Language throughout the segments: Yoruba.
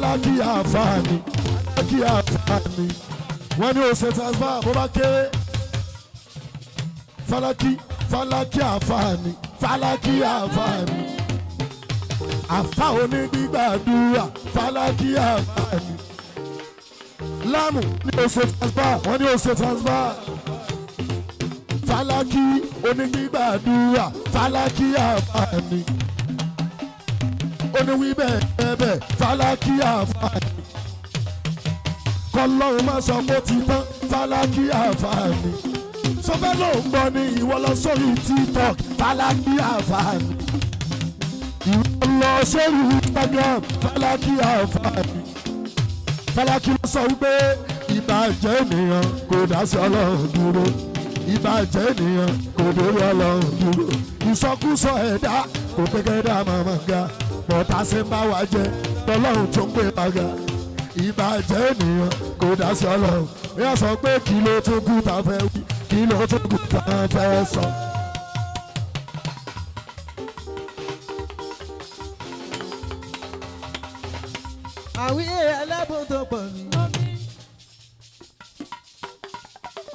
Fálákì àfààní, Fálákì àfààní. Wọ́n ní o ṣe transfer bó bá kéré. Fálákì, Fálákì àfààní, Fálákì àfààní. Àfà onígbàdúrà, Fálákì àfààní. Láàmù ní o ṣe transfer, wọ́n ní o ṣe transfer. Fálákì onígbàdúrà, Fálákì àfààní. Oníwí bẹ́ẹ̀ bẹ́ẹ̀, Fálákì àfààní. Kọlọ́run má sọ pé ó ti tán, Fálákì àfààní. Sọfẹ́ ló ń gbọ́ ní ìwọ lọ sórí TikTok, Fálákì àfààní. Ìwọ lọ sórí Instagram, Fálákì àfààní. Fálákì ló sọ wípé ìbàjẹ́ ènìyàn kò dá sí Ọlọ́run dúró, ìbàjẹ́ ènìyàn kò dórí Ọlọ́run dúró, ìsọkúsọ ẹ̀dá kò pé kẹ́dá màmá ga, bọ̀tá ṣe ń bá wa jẹ tọ́lọ́run tó ń pè wá ga. Ìbàjẹ́ ènìyàn kò dá sí Ọlọ́run. Yóò sọ pé kí ló tún kú tá fẹ́ wí, kí ló tún kú tá fẹ́ sọ. Àwíyé ẹlẹ́bùn tó pọ̀ mí.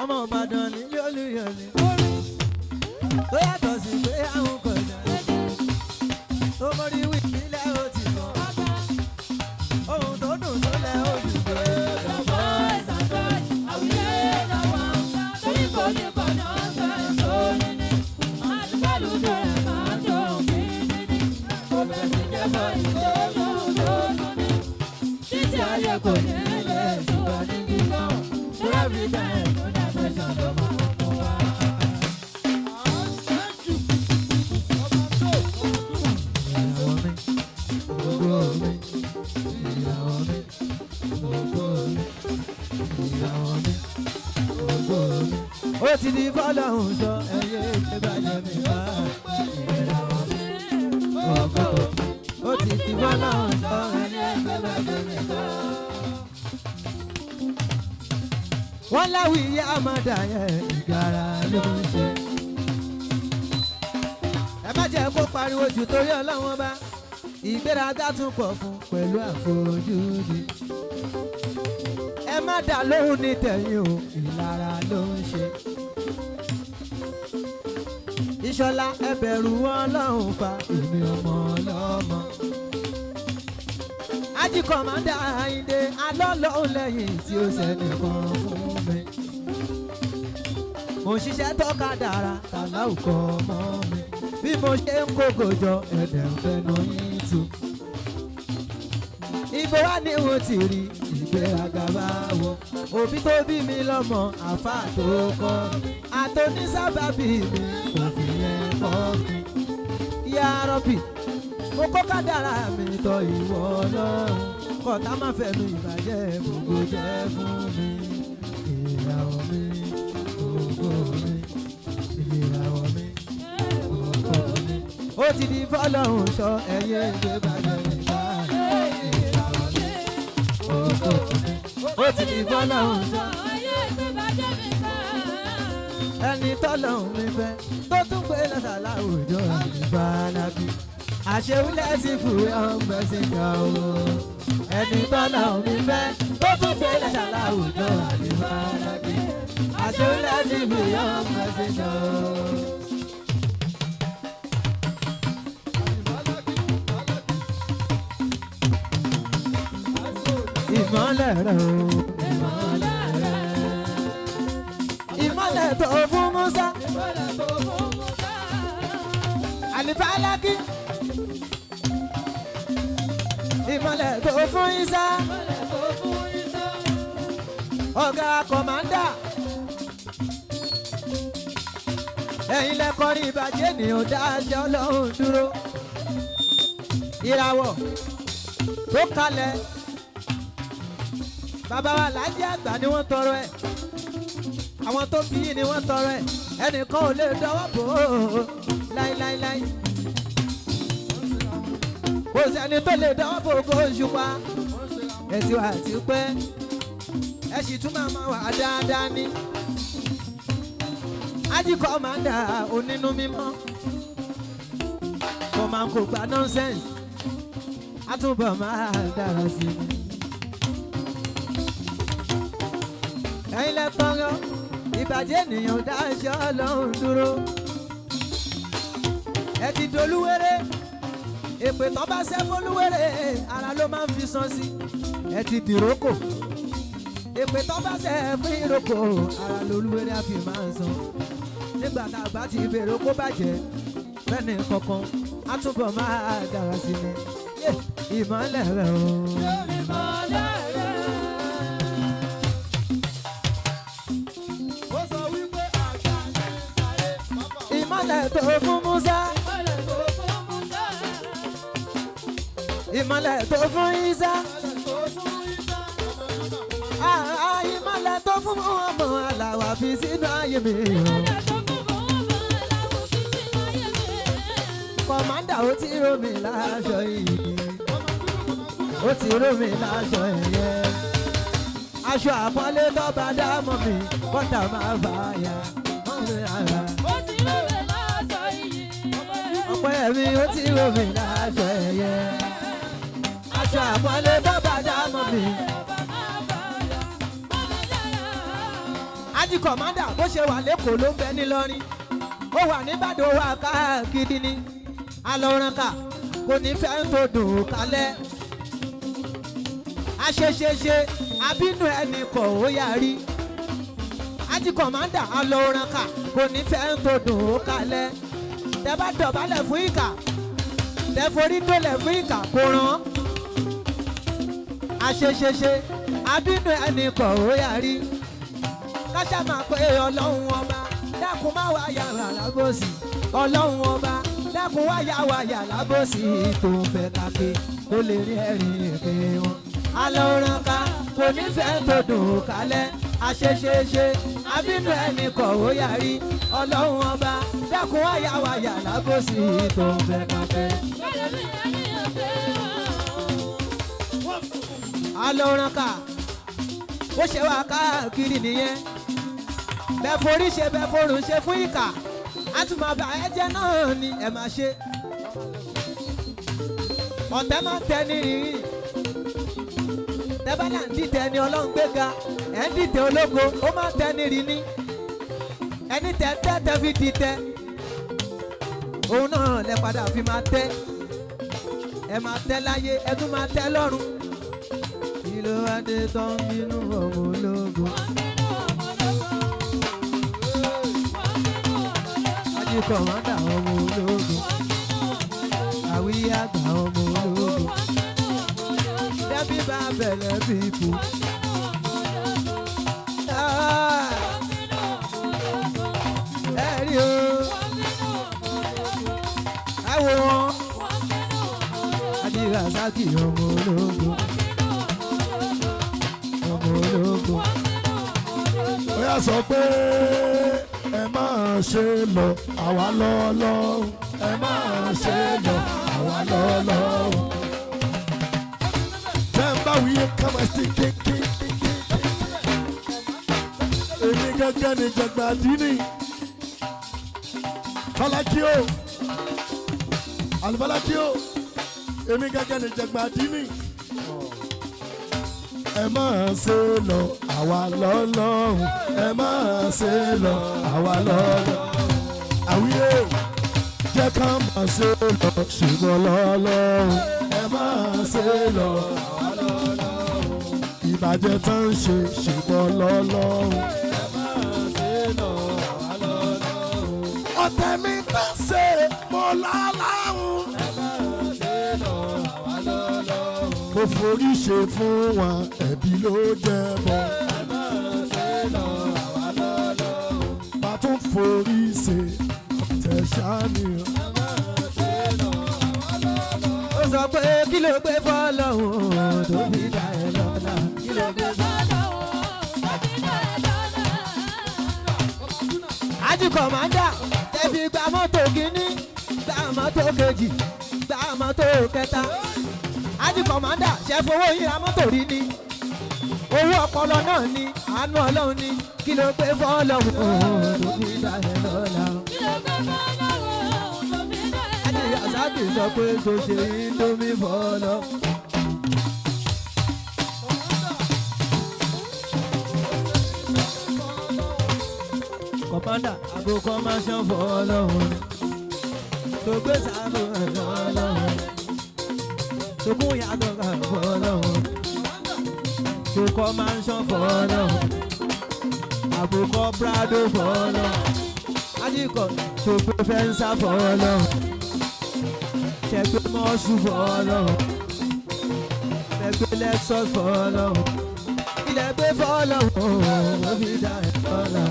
Ọmọ Ìbàdàn ní Olúyọ̀lé. Tó yàtọ̀ sí pé àwọn kò dá. Tó mọ́rí wí nílẹ̀ ó ti mọ̀. Ohun tó dùn tó lẹ̀ ó dùn pé. Kò ní lè sọ ní kíkọ́, every time ló dá fẹsọ̀ ló máa ń mú wa. Ìyàwó mi, ògo mi, ìyàwó mi, ògo mi, ìyàwó mi, ògo mi. Ó ti di fọlọ́hún sọ ẹyẹ ìbàjẹ́ mi wá. Ìyàwó mi, ògo mi. Ó ti di fọlọ́hún sọ ẹyẹ ìbàjẹ́ mi wá. Wọ́n láwìí àmàdà yẹn, ìgárá ló ń ṣe. Ẹ má jẹ́ kó pariwo jù torí Ọlọ́wọ́n bá ìgbéraga tún pọ̀ fún pẹ̀lú àfojúdi. Ẹ má dá lóhùn ní tẹ̀yìn o, ìlara ló ń ṣe. Ìṣọ̀lá, ẹ bẹ̀rù Ọlọ́run fa èmi ọmọ ọlọ́mọ. Ají Kọ̀mọ́dá Àyìndé alọ́lọ́hùn lẹ́yìn tí ó sẹ́nìkan fún mi. Mo ṣiṣẹ́ tọ́ka dára tàlá òkọ ọmọ mi. Bí mo ṣe ń kókò jọ ẹ̀dẹ̀ ń fẹnu yín tu. Ibo wá ni mo ti rí ìgbéraga bá wọ. Òbí tó bí mi lọ́mọ, àáfàá tó kọ́ mi. Àtònísábàbí mi kò fi yẹn kọ́ mi. Ya Rọ́bì, mo kó kádàrá mi tọ ìwọ Ọlọ́run. Kọ̀tá má fẹnu ìbàjẹ́ gbogbo jẹ́ fún mi. Ìyàwó mi, ògo mi, ìyàwó mi, ògo mi. Ó ti di fọlọ́run sọ ẹyẹ ìgbé bàjẹ́ mi bá. Ìyàwó mi, ògo mi. Ó ti di fọlọ́run sọ ẹni tọ́lọ́run mi fẹ́ tó tún gbé lọ́sà láwùjọ ìbálábí. Àṣewúlẹ̀ sí fún ọmọ ẹ̀sìn kan o. Ẹni tọ́lọ́run mi fẹ́ tó tún gbé lọ́sà láwùjọ ìbálábí. Àṣewúlẹ̀ sí fún ọmọ ẹ̀sìn kan o. Ìmọ́lẹ̀ rẹ̀ o. Ìmọ́lẹ̀ rẹ̀. Ìmọ́lẹ̀ tó fún Musa. Àlìfálákì. Ìmọ́lẹ̀ tó fún Isa. Ọ̀gá kọ̀mándà. Ẹ̀yin lẹ́kọ̀ọ́rí ìbàjẹ́ ènìyàn dáṣẹ́ Ọlọ́run dúró. Ìràwọ̀ tó kalẹ̀. Bàbá wa Lájí àgbà ni wọ́n tọrọ ẹ̀. Àwọn tó bí yìí ni wọ́n tọrọ ẹ̀. Ẹnìkan ò lè dọwọ́ bò ó láíláíláí. Kò sẹ́ni tó lè dọwọ́ bò ó kó oṣù pa. Ẹ ti wà ti pẹ́. Ẹ sì tún máa ma wà dáadáa ní. Ají Kọ̀mándà onínú mímọ́. Kò máa kò gba nonsense. Á túbọ̀ máa dára sí i. Ẹ̀yin lẹ tọrọ ìbàjẹ́ ènìyàn ò dá iṣẹ́ Ọlọ́run dúró. Ẹ ti dolúwéré, èpè tán bá ṣẹ́ fólúwéré, ara ló máa ń fi san sí. Ẹ ti dìrókò, èpè tán bá ṣẹ́ fún ìrókò, ara lolúwéré á fi máa ń san. Nígbà tá a bá ti bèrè kó bàjẹ́ fẹ́ni kankan, á túbọ̀ máa dára sí ni. Yé, ìmọ̀lẹ̀ rẹ̀ o. Ìmọ̀lẹ̀ rẹ̀. Ó sọ wípé àgbà ní ayé bàbá. Ìmọ̀lẹ̀ tó fún Musa, Ìmọ̀lẹ̀ tó fún Musa. ìmọ̀lẹ̀ tó fún Isa. Ìmọ̀lẹ̀ tó fún Isa. Ah, ìmọ̀lẹ̀ tó fún ọmọ aláwa fi sínú ayé mi. Ìmọ̀lẹ̀ tó fún Muhammad aláwọ̀ fi sínú ayé mi. Kọ̀mándà ó ti ró mi láṣọ yìí, ó ti ró mi láṣọ ẹ̀yẹ. Aṣọ àpọ́nlé tó bá dá mọ́ mi, kọ́tà máa fà ya mọ́ mi rárá. Ó ti ró mi láṣọ iyì. Ọpẹ́ mi ó ti ró mi láṣọ ẹ̀yẹ. Aṣọ àpọ́nlé tó bá dá mọ́ mi. Ọba máa fà ya mọ́ mi lára. Ají kọ̀mándà bó ṣe wà lẹ́kọ̀ọ́ ló ń bẹ nílọrin, ó wà níbàdàn, ó wà káàkiri ni alọ́ranka kò ní fẹ́ tó dùn kálẹ̀. Aṣeṣeṣe abínú ẹnì kọ̀ ó yarí. Ají kọ̀mándà alọ́ranka kò ní fẹ́ tó dùn kálẹ̀. Tẹ bá dọ̀bálẹ̀ fún ìkà, tẹ forí dólẹ̀ fún ìkà, kò ràn. Aṣeṣeṣe abínú ẹnì kọ̀ ó yarí. Káṣá máa pé Ọlọ́run ọba dákun má wá yàrá lábòsí, Ọlọ́run ọba dákun wá yà wá yà lábòsí tó ń fẹ́ kápé kó lè rí ẹ̀rín èké wọn. Alọ́run ká kò ní fẹ́ tó dùn kálẹ̀. Àṣeṣeṣe abínú ẹni kọ̀ ó yarí, Ọlọ́run ọba dákun wá yà wá yà lábòsí tó ń fẹ́ kápé. Alọ́run ká bó ṣe wà káàkiri nìyẹn, bẹ́ẹ̀ forí ṣe bẹ́ẹ̀ forùn ṣe fún ìkà, àtúmọ̀bà ẹ̀jẹ̀ náà ni ẹ máa ṣe. Ọ̀tẹ̀ máa ń tẹ ní rírì, tẹ́bálà ń dìtẹ̀ ni Ọlọ́run gbéga, ẹ̀ ń dìtẹ̀ ológo, ó máa ń tẹ ní ríní. Ẹni tẹ tẹ́ tẹ́ fi dìtẹ̀, òun náà lẹ padà fi máa tẹ́. Ẹ máa tẹ́ láyé, ẹ tún máa tẹ́ lọ́run. Kí ló wá dé tó ń bínú ọmọ ológo? Ají kọ̀mọ́dà ọmọ ológo, àwíyé àgbà ọmọ ológo, dẹ́bí bá bẹ̀rẹ̀ bí ipò. Ẹ rí o, ẹ wo wọn, Ají Rasaki ọmọ ológo, ọmọ ológo. Ó yá sọ pé ẹ máa ṣe lọ àwa lọ́lọ́, ẹ máa ṣe lọ àwa lọ́lọ́. Tẹ́ ń bá wíyé kama sí kékeré. Èmi gángan ni jàgbá dínì. Falaki o, Alifalaki o, èmi gángan ni jàgbá dínì. Ẹ máa ṣe lọ àwa lọ́lọ́run, ẹ máa ṣe lọ àwa lọ́lọ́run. Àwíyé jẹ́ ká máa ṣe lọ ṣùgbọ́n lọ́lọ́run, ẹ máa ṣe lọ àwa lọ́lọ́run. Ìbàjẹ́ tó ń ṣe ṣùgbọ́n lọ́lọ́run, Ẹ máa ṣe lọ àwa lọ́lọ́run. Ọ̀tẹ̀ mi tó ṣe mọ́ láláhùn. Ẹ máa ṣe lọ àwa lọ́lọ́run. Mo forí ṣe fún wọn, ẹ̀bí ló jẹ́ bọ́. Ẹ máa ṣe lọ àwa lọ́lọ́run. Bá tún forí ṣe tẹ̀sán-ni. Ẹ máa ṣe lọ àwa lọ́lọ́run. Ó sọ pé kí ló gbé fọlọ́hún tó fi dá ẹ lọ́lá. Kí ló gbé fọ́lọ́hun tó fi dá ẹ lọ́lá? Ají kọ̀mándà tẹ̀fi gba mọ́tò kínní, gba mọ́tò kejì, gba mọ́tò kẹta. Ají kọ̀mándà ṣe fowó yín ra mọ́tò rí ni. Owó ọpọlọ náà ni, àánú Ọlọ́run ni, kí ló gbé fọlọ́hún tó fi dá ẹ lọ́lá. Kí ló gbé fọ́lọ́hun tó fi dá ẹ Ají lọ́lá? Rasaki sọ pé so ṣe indomie fọlọ́. Kọ̀mọ́dà àbùkọ́ máa ṣan fọlọ́hún ni. Tó gbé sáàbù fọlọ́hún. Tó kún yàtọ̀ kan fọlọ́hún. Tó kọ́ máa ń ṣan fọlọ́hún. Àbùkọ́ Prado fọlọ́hún. Ajíkọ̀ tó gbé fẹ́ǹsà fọlọ́hún. Ṣẹ̀gbẹ́ mọ́ṣú fọlọ́hún. Ṣẹ̀gbẹ́ Lexus fọlọ́hún. Ilẹ̀ gbé fọlọ́hún. Ó fi dá ẹ̀ fọlọ́hún.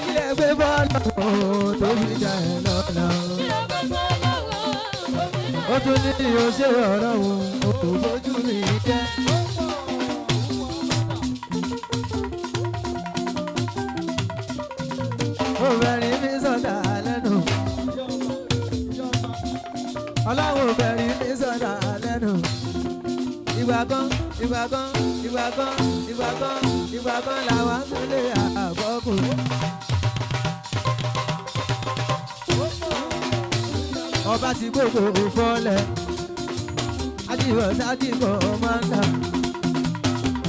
Ilẹ̀ gbé fọlọ́hún tó fi dá ẹ̀ lọ́lá. Ó tún ní oṣù ọ̀rọ̀ òun kò bójú mi jẹ́. Obìnrin mi sọ̀dà lẹ́nu. Ọlọ́run obìnrin mi sọ̀dà lẹ́nu. Ìgbà kan, ìgbà kan, ìgbà kan, ìgbà kan, ìgbà kan làwọn múlẹ̀ àbọ̀kù. Ọba ti gbogbo fọlẹ̀. Ajíwọ̀ sájíkọ̀ máa ń dà.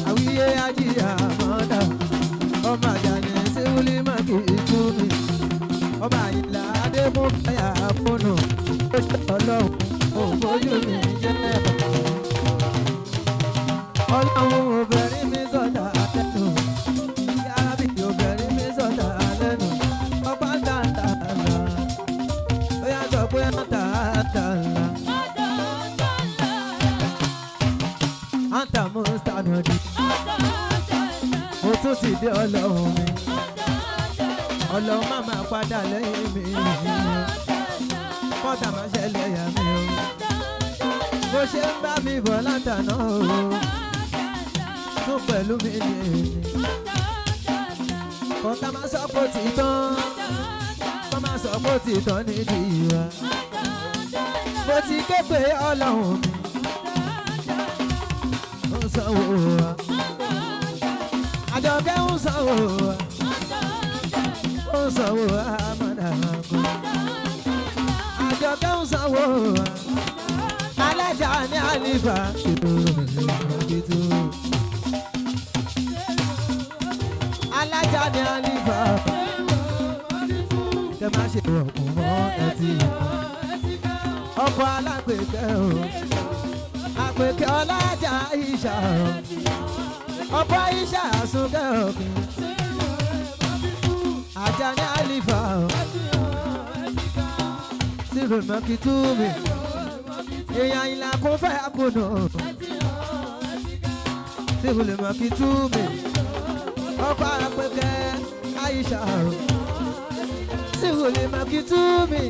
Àwíyé ajíyà máa ń dà. Ọmọ àjàní síwúlì má kì í tú mi. Ọba àyìnlá Adémúfáyà fóònù. Ó ṣe ọlọ́run, òun fojú mi jẹ́. Ọlọ́run obìnrin mi sọ̀dà lẹ́nu. Yàrá mi obìnrin mi sọ̀dà lẹ́nu. Ọba ń tà ń tà là. Ó yà sọ pé ń tà ń tà là. Anta mustanadi. Mo tún ti dé ọlọ́run mi. Ọlọ́run má máa padà lẹ́yìn mi. Kọ́tà máa ṣẹlẹ̀ yà mí o. Bó ṣe ń bá mi bọ̀ látàná o. Tún pẹ̀lú mi ní èmi. Kọ́tà máa sọ pé ó ti tán. Kọ́ máa sọ pé ó ti tán nídìí wa. Mo ti ké pé ọlọ́run mi. Ó ń sanwó wa. Àjọkẹ́ ń sanwó wa. Ó ń sanwó àmàdàgùn. Àjọkẹ́ ń sanwó wa. Alájà ní àlìfà. Alájà ní àlìfà. Kẹ má ṣe rọ̀kùn mọ́ ẹtì. Ọkọ̀ alágbèékẹ́ o. Àpèkẹ́ ọlájà ìṣà o. Ọkọ̀ ìṣà àsunkẹ́ òkè. Àjà ní àlìfà o. Sírò mọ́kì tú mi. Èèyàn ìlà kún fẹ́ àkùnà. Sírò mọ́kì tú mi. Ọkọ̀ àpèkẹ́ àìṣà o. Sírò mọ́kì tú mi.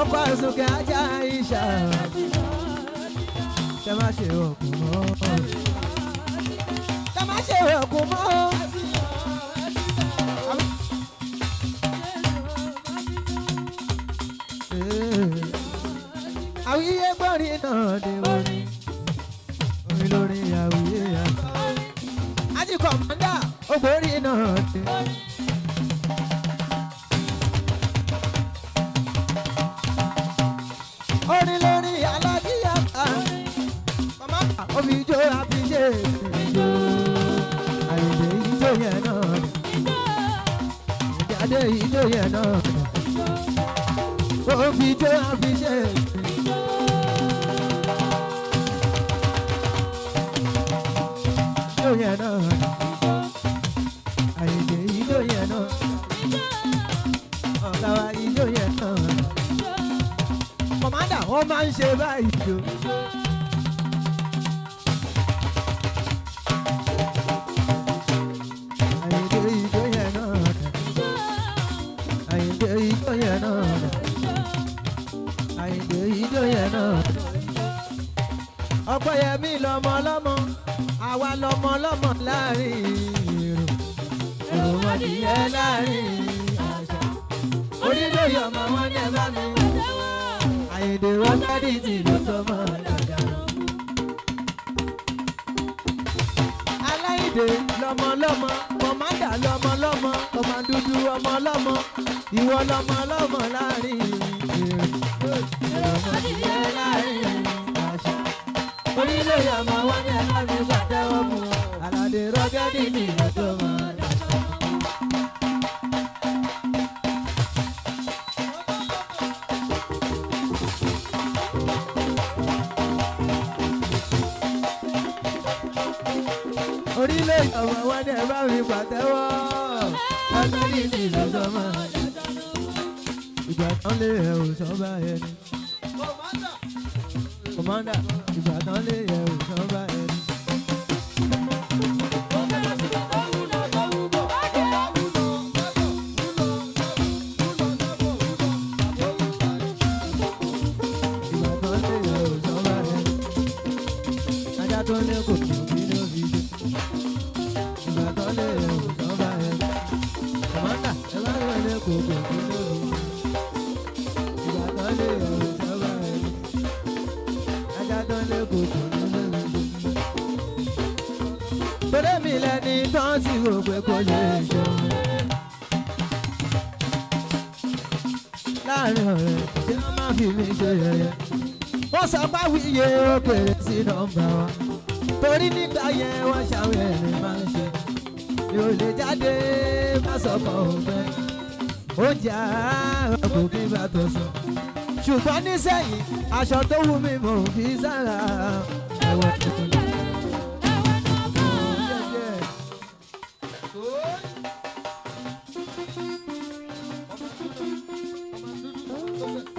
Ọkọ̀ àsunkẹ́ ajá ìṣà o. Kẹ má ṣe òkun mọ́. Kẹ má ṣe òkun mọ́. Àwíyé gbọ́rin náà ni orin. Orin lórí àwíyé àgbà. Ají kọ̀mọ́ndà ògbórin náà ni. Orin lórí alájíyá àgbà. Kọ̀mọ́ndà òfìjó àfiṣe ìjó. Àyìndé ìjó yẹn náà ni. Ìjáde ìjó yẹn náà ni. Òfìjó àfiṣe ìjó. Ìjó yẹn náà ni. Àyìndé ìjó yẹn náà. Ọ̀gá wa ìjó yẹn náà ni. Kọ̀mọ́ndà wọ́n máa ń ṣe báyìí jò. Àyìndé ìjó yẹn náà ni. Àyìndé ìjó yẹn náà ni. Àyìndé ìjó yẹn náà ni. Ọpẹ́yẹmí lọmọ lọ́mọ, àwa lọmọ lọ́mọ láàrin èrò. Èrò wọn nìyẹn láàrin àṣà. Onílòyè ọmọ wọn ní ẹ bá mi. Àyìndé wọn dádì tí ló sọmọ dáadáa. Aládé lọ́mọlọ́mọ, kọ̀mándà lọ́mọlọ́mọ, kọ̀mándúdú ọmọlọ́mọ, ìwọ lọ́mọlọ́mọ láàrin èrò ọmọdé láàrin àṣà. Orílẹ̀ ọmọ wọn ní ẹ̀ka mi pàtẹ́wọ́ fún wọn. Aládé rọ́gẹ́dì ní ìlọ́tọ̀ wọn. Orílẹ̀ ọmọ wọn ní ẹ̀ka mi pàtẹ́wọ́. Rọ́gẹ́dì ní ìlọ́tọ̀ wọn. Ìgbà tán lé ẹ̀ ò sọ́ba ẹni. Kọ̀mọ́ndà, ìgbà tán lé ẹ̀ ò sọ́ba ẹni. Ìgbà tán lé ẹ̀ ò sọ́ba ẹni. Ajá tó lé kò kò kí ló fi ṣe. Ìgbà tán lé ẹ̀ ò sọ́ba ẹni. Kọ̀mọ́ndà, ẹ bá lọ lé kò kò kí ló fi ṣe. Ìgbà tán lé ẹ̀ ò sọ́ba ẹni. Ajá tó lé kò kò kí ló fi ṣe. Torí mi lẹni tán tí rò pé kò lè ṣeun. Láàrin ọ̀rẹ́ tí wọ́n máa fi mí ṣe yẹ̀yẹ́. Wọ́n sọ pé àwíyé ó kéré sí nọ́mbà wa. Torí nígbà yẹn wọ́n ṣàwọn ẹ̀rín máa ń ṣe. Mi ò lè jáde má sọ̀kọ̀ òfẹ́. Oúnjẹ àárọ̀ kò kí bá tó sọ. Ṣùgbọ́n nísẹ̀yìn, aṣọ tó wù mí mò ń fi sára. Ẹ̀wọ̀n tuntun lọ.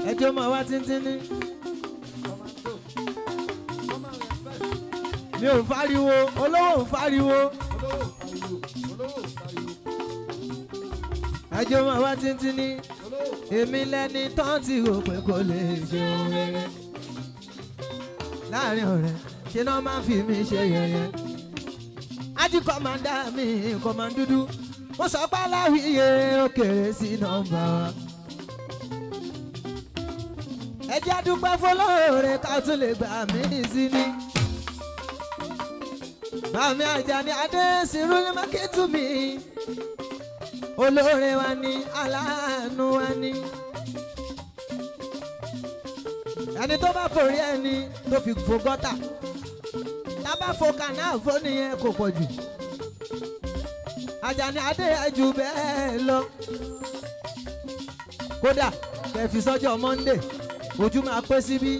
Ẹjọ́ máa wá tíntín ní. Mi ò fariwo, olówó ò fariwo. Ẹjọ́ máa wá tíntín ní. Èmi lẹni tán ti rò pé kò lè ṣe ohun rere. Láàrin ọ̀rẹ́, ṣe náà máa ń fi mí ṣe yẹ̀yẹ́. Ají kọ́mándà mi, kọ́mándúdú. Wọ́n sọ pé aláwíyé ó kéré sí nọ́mbà wa. Ẹ jẹ́ á dúpẹ́ fọlọ́ọ̀rẹ́ ká tún lè gbà mí sí ni. Bàmí Àjàní Adé Sírúlé Mákẹ́tù mi. Olóore wa ni, aláàánú wa ni. Ẹni tó bá forí ẹni tó fi fò gọ́tà. Tá bá fò kànáà fò nìyẹn kò pọ̀ jù. Àjàní Adé jù bẹ́ẹ̀ lọ. Kódà kẹfì sọ́jọ́ Monday, ojú máa pé síbí.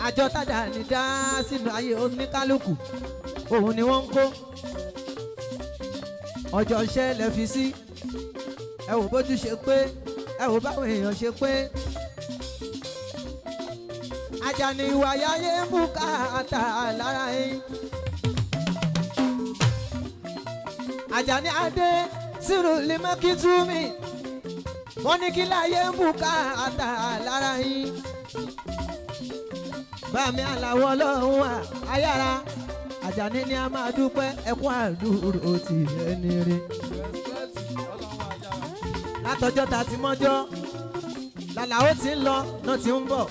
Àjọ tàdá ní dá sínú ayé oníkálukú, òun ni wọ́n ń kó. Ọjọ́ iṣẹ́ lẹ fi sí. Ẹ wò bójú ṣe pé, ẹ wò báwọn èèyàn ṣe pé. Àjàní ìwà yáyé ń bùkátà lára yín. Àjàní Adé Sírù Límọ́kìtù mi. Wọ́n ní kí láyé ń bùkátà lára yín. Bàmí àlàwọ̀ ọlọ́run wà ayára. Àjàní ni a máa dúpẹ́ ẹkún àdúró ti ẹni rí. Látọjọ́ ta ti mọ́jọ́, làlàó ti ń lọ náà ti ń bọ̀.